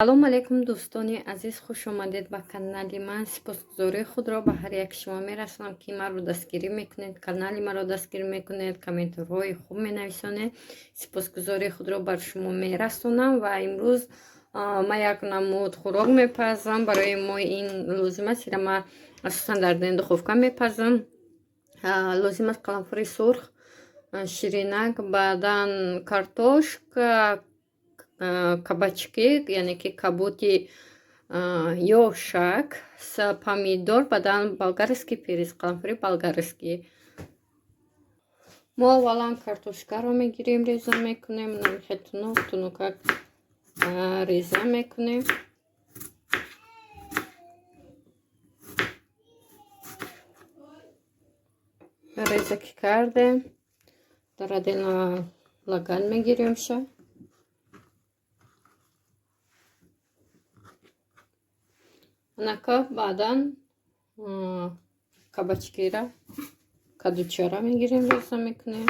Салом алейкум, дӯстони азиз, хуш омадед ба канали ман. Сипосгузории худро ба ҳар як шумо мерасонам, ки маро дастгирӣ мекунед, канали маро дастгирӣ мекунед, комментарҳои хуб менависонед. Сипосгузории худро бар шумо мерасонам ва имрӯз ман як намуд хӯрок мепазам. Барои мо ин лозим аст, ира ман асосан дар духовка мепазам. Лозим аст қаламфури сурх, ширинак, баъдан картошка, кабачки, яъне ки кабути ёшак, помидор, баъдан болгарский перец, қаламфури болгарский. Мо аввалан картошкаро мегирем, реза мекунем, намихе тунук тунукак реза мекунем. Реза ки кардем, дар отдельно лаган мегиремша. Анака баъдан кабачкира, кадучара мегирем, реза мекунем.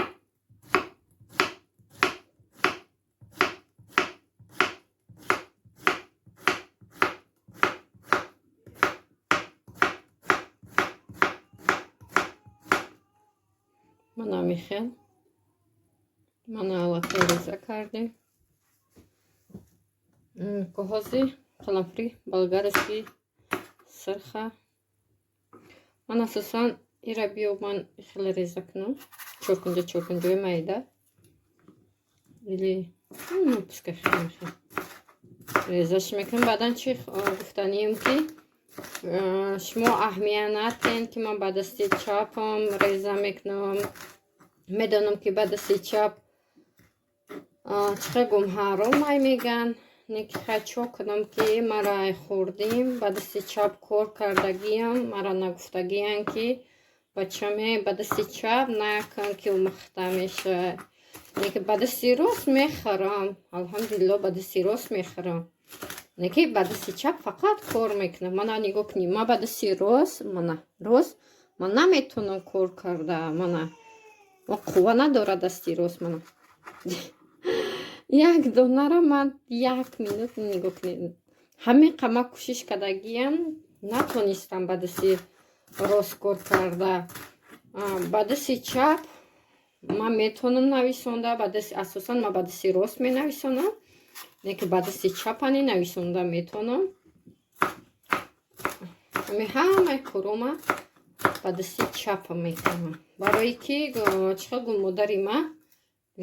Мана михел. Мана аллакай реза кардем. Коҳози қаламфури болгарский сирха. Ман асосан ира биё ман хеле реза кунам. Чоркунҷа чоркунҷаи майда. Или пускай хеле хеле резаш мекунам. Баъдан чи гуфтанием, ки шумо аҳамият натен, ки ман ба дасти чапам реза мекунам. Медонам, ки ба дасти чап чӣ гум ҳаром ай меган. Не ки хай чо кунам, ки мара ай хурдим ба дасти чап кор кардагиам, мара нагуфтагиам, ки бачаме, ба дасти чап накун, ки умахта мешавад. Не ки ба дасти рост мехӯрам, алҳамдулилло, ба дасти рост мехӯрам. Не ки ба дасти чап фақат кор мекунам. Мана нигоҳ кунӣ, ман ба дасти рост, мана рост, ман наметавонам кор карда, мана қувва надорад дасти рост, мана. Як донара ман як минут, нигоҳ кунед. Ҳамин қама кӯшиш кардагиам, натонистам ба дасти рост кор карда. Ба дасти чап ман метавонам нависонда, ба дасти асосан ман ба дасти рост менависонам, не ки ба дасти чапани нависонда метавонам. Ҳами ҳамаи корома ба дасти чапа мекунам. Барои ки чӣ хел гум, модари ман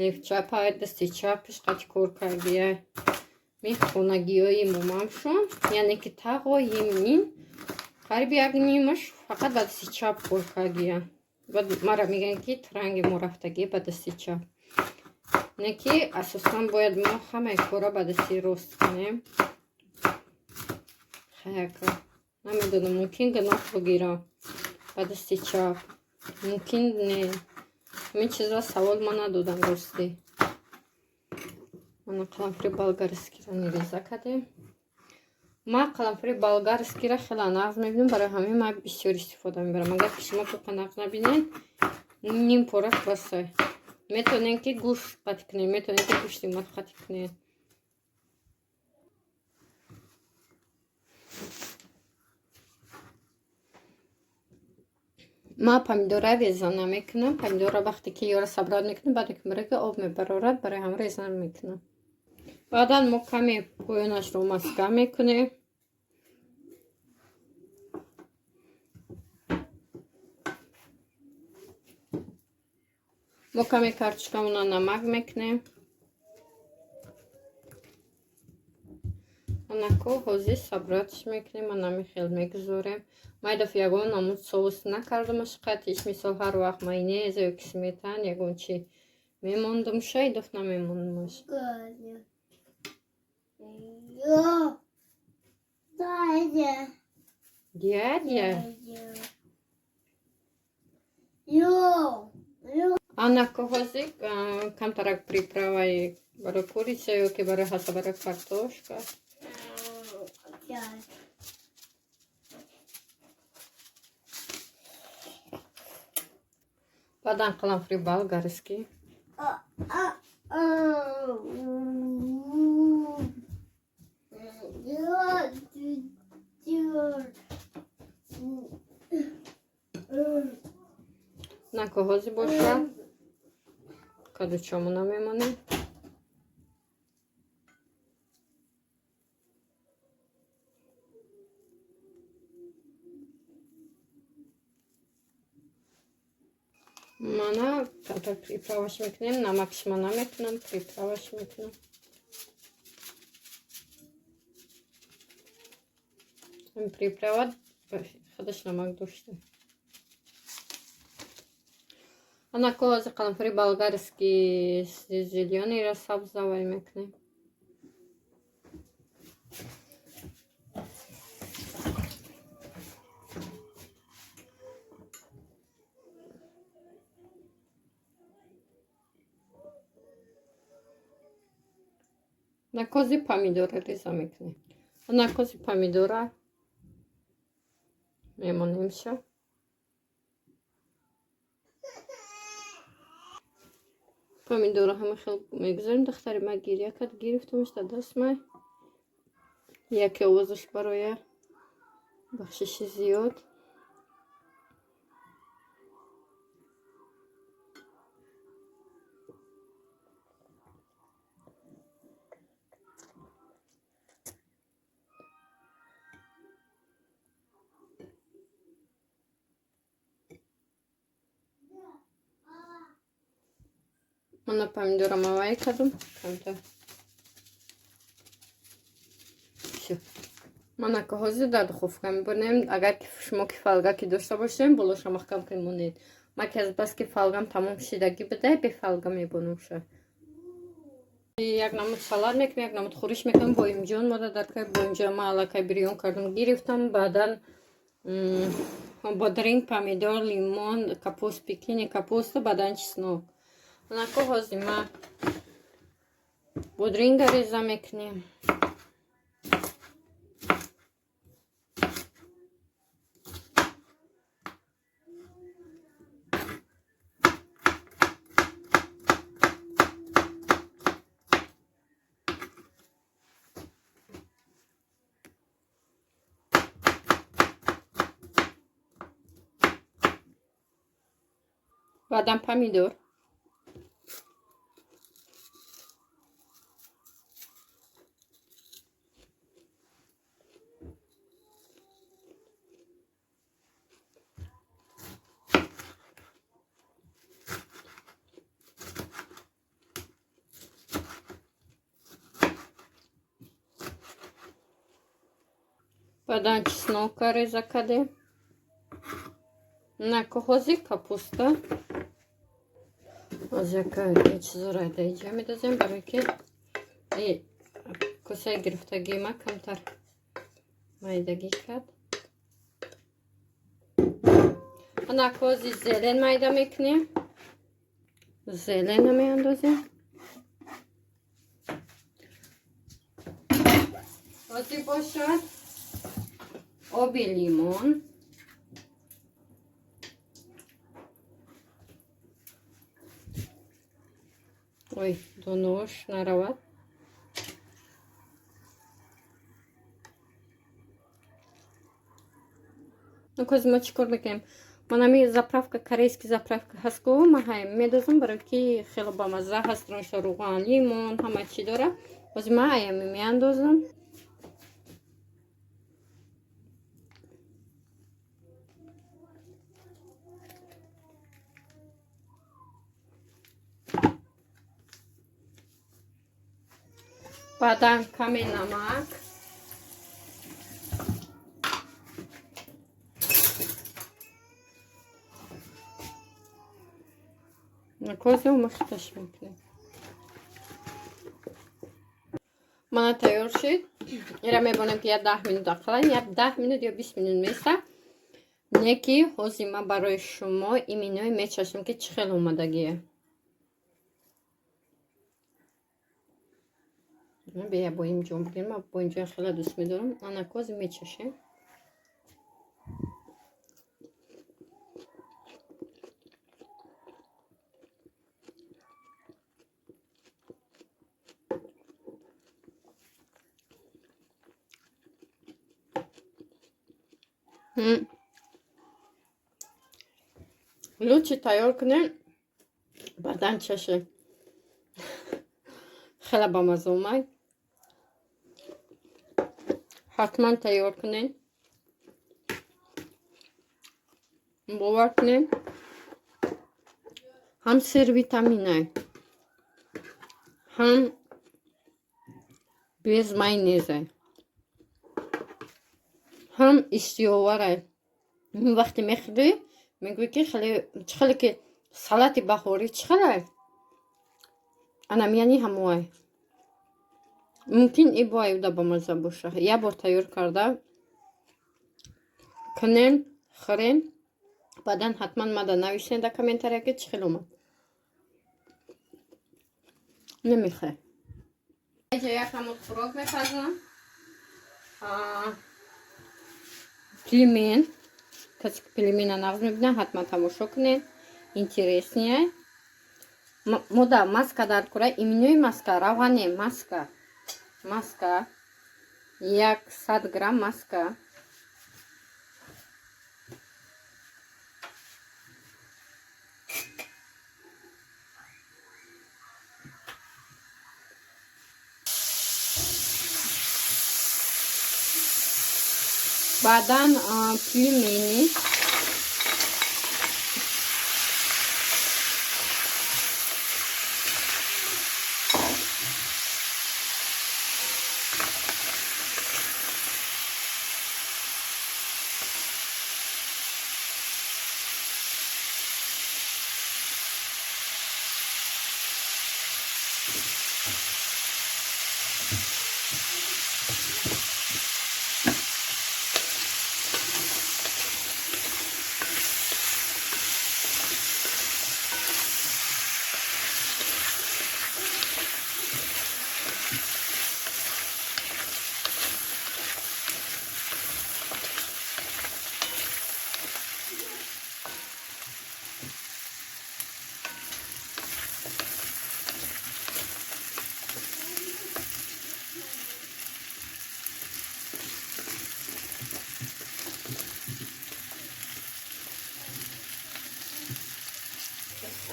левчапа, дасти чапаш қати кор кардия. Мехонагиҳои момамшон, яъне ки тағоим ним, қариби як нимаш фақат ба дасти чап кор кардия. Баъд мара мегӯянд, ки транги мо рафтагӣ ба дасти чап. Не ки асосан бояд мо ҳамаи корро ба дасти рост кунем. Хаяка намедонам, мумкин гуноҳ бигирам ба дасти чап, мумкин не. Ҳамин чизро савол ман надодам ростӣ. Мана қаламфури болгарскийро нереза кардем. Ман қаламфури болгарскийро хеле нағз мебинам, барои ҳамин ман бисёр истифода мебарам. Агар ки шумо тоқа нағз набинед, ним пораш басай. Метавонед, ки гӯшт қатӣ кунед, метавонед, ки гӯшти мат қатӣ кунед. Ман помидора реза намекунам. Помидорро вақте ки ёра собрать мекунам, баъде ки мирака об мебарорад, барои ҳам реза намекунам. Баъдан мо каме поёнашро маска мекунем. Мо каме картошкамонро намак мекунем. Анако ҳозир собрать мекунем, ана хел мегузорем. Ман ин дафъа ягон намуд соус накардамаш қатиш, мисол ҳар вақт майонез ё ки сметан ягон чи мемондумша, ин дафъа намемондумаш. Дядя. Дядя? Ё. Анако ҳозир камтарак приправаи барои курица ё ки барои ҳаса, барои картошка. Дядя. Баъдан қаламфури болгарский. А, а, а. Анако ҳозир боша кадучомона мемонем. Мана камтар приправаш мекунем, намакшма намекунам, приправаш мекунам. Приправа худаш намак дошта. Анако ҳозир қаламфури болгарский зелёныйро сабзавай мекунем. Накози помидора реза мекунем. Накози помидора мемонемша. Помидора ҳама хел мегузорем. Духтари ма гиря кард, гирифтамш дар даст май. Яке овозаш бароя бахшиши зиёд. Мана помидора мавай кардам. Камтар. Всё. Мана ко ҳозир дар духовка мебурнем. Агар ки шумо ки фолга ки дошта бошем, болоша маҳкам ки монед. Ма ки аз бас ки фолгам тамом шидагӣ буда, бе фолга мебонумша. Як намуд салат мекунем, як намуд хӯриш мекунем. Боимҷон мода дар кай боимҷон ма аллакай бирён кардам, гирифтам. Баъдан бодринг, помидор, лимон, капуст, пекини капуста, баъдан чеснок. Анако ҳозир ма бодринга реза мекунем. Баъдан помидор. Баъдан чеснока реза кардем. Нако ҳозир капуста. Ҳозир яка чизоро иҷа медозем, барое ки косаи гирифтагии ма камтар майдагӣ кард. Анако ҳозир зелен майда мекунем. Зелена меандозем. Ҳозир бошад оби лимон. Ой, донош наравад. Кози мо чӣ кор мекунем? Манами заправка, корейский заправка ҳаст ку, ма ҳай медозам, барои ки хело бамазза ҳаст, ронша руған, лимон, ҳама чӣ дора. Ҳозир ма аями меандозам. Баъдан каме намак. Кози омахташ мекунем. Мана тайёр шид. Ира мебонем ки я 10 минут ақаллан, я 10 минут ё 20 минут места. Не ки ҳозир ма барои шумо иминои мечашам ки чӣ хел омадагие. Бея бо имҷон бигирем, ма бо имҷон хеле дӯст медорам. Ана кози мечашем. Лучше тайёр кунем, баъдан чашем. Хеле бамаза омад. Ҳатман тайёр кунед. Бовар кунед, ҳам сервитаминай, ҳам без майонезай, ҳам иштиҳоварай. Вақте мехӯрӣ, мегӯӣ, ки хеле чӣ хеле ки салати баҳорӣ чӣ хелай, анам яъни ҳамоай. Мумкин и бо аюда бамаза боша. Як бор тайёр карда кунен, хӯрен, баъдан ҳатман мада нависен дар комментария, ки чӣ хел омад. Намехоҳ. Як ҳамуд хӯрок мепазам. Пельмен. Касе ки пельмена нағз мебинад, ҳатман тамошо кунед. Интересный. Мода маска дар кура, именной маска, равғане маска. Маска. 100 грамм маска. Баъдан пельмени.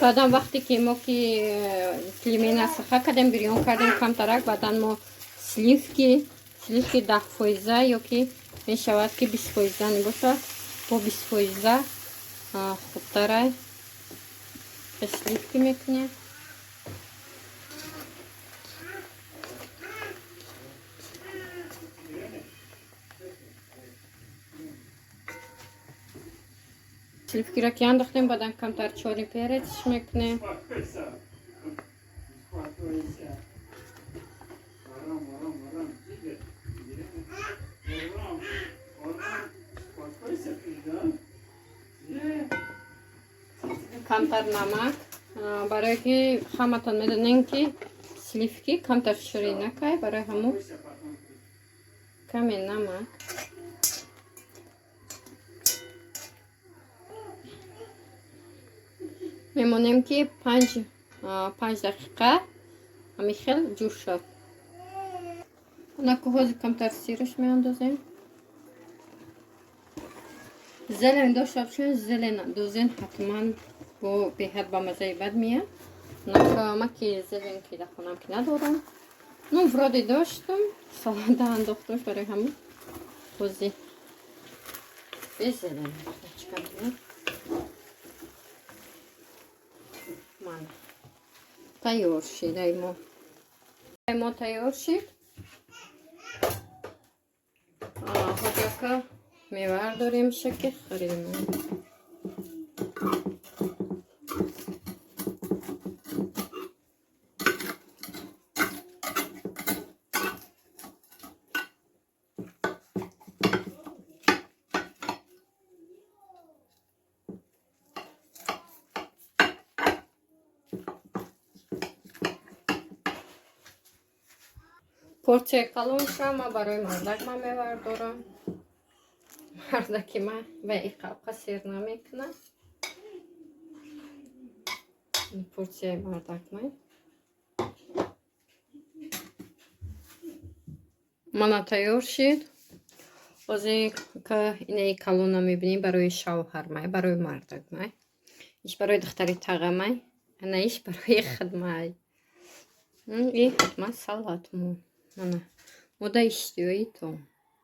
Баъдан вақте ки мо ки пельмена саха кардем, бирён кардем камтарак, баъдан мо сливки 10 фоиза ё ки мешавад, ки 20 фоиза мебошад, бо 20 фоиза хубтарай, сливки мекунем. Сливкиро ки андохтем, баъдан камтар чёрный перецш мекунем. Успокойся. Успокойся. Арам, арам, арам. Тигр. Арам, арам. Успокойся ты, да? Э, Камтар намак, барое ки ҳаматон медонем, ки сливки камтар ширинакай, барои ҳамун Успокойся потом. Каме намак. Мемонем, ки 5 дақиқа ҳамин хел ҷӯш шуд. Онаку ҳозир камтар сыраш меандозем. Зелень дошта бошен, зелень андозен ҳатман, бо беҳад ба маззаи бад меяд. Ма ки зелень ки дар хонам ки надорам, ну, вроде доштам, салата андохтам, барои ҳамун ҳозир без зелень чикар кунем. Мана, тайёр шид. Ай мо тайёр шид. Ҳозирка мевардорем, шаки хӯрем. Порсияи калонша ма барои мардак ма мевардорам. Мардаки ма ва иқабқа сер намекунад. Порсияи мардак ма мана тайёр шид. Ҳозир инаи калона мебинем, барои шавҳармай, барои мардакмай. Иш барои духтари тағамай, ана иш барои хидмай. И ҳатман салатмо. Мана мода иштиёи то.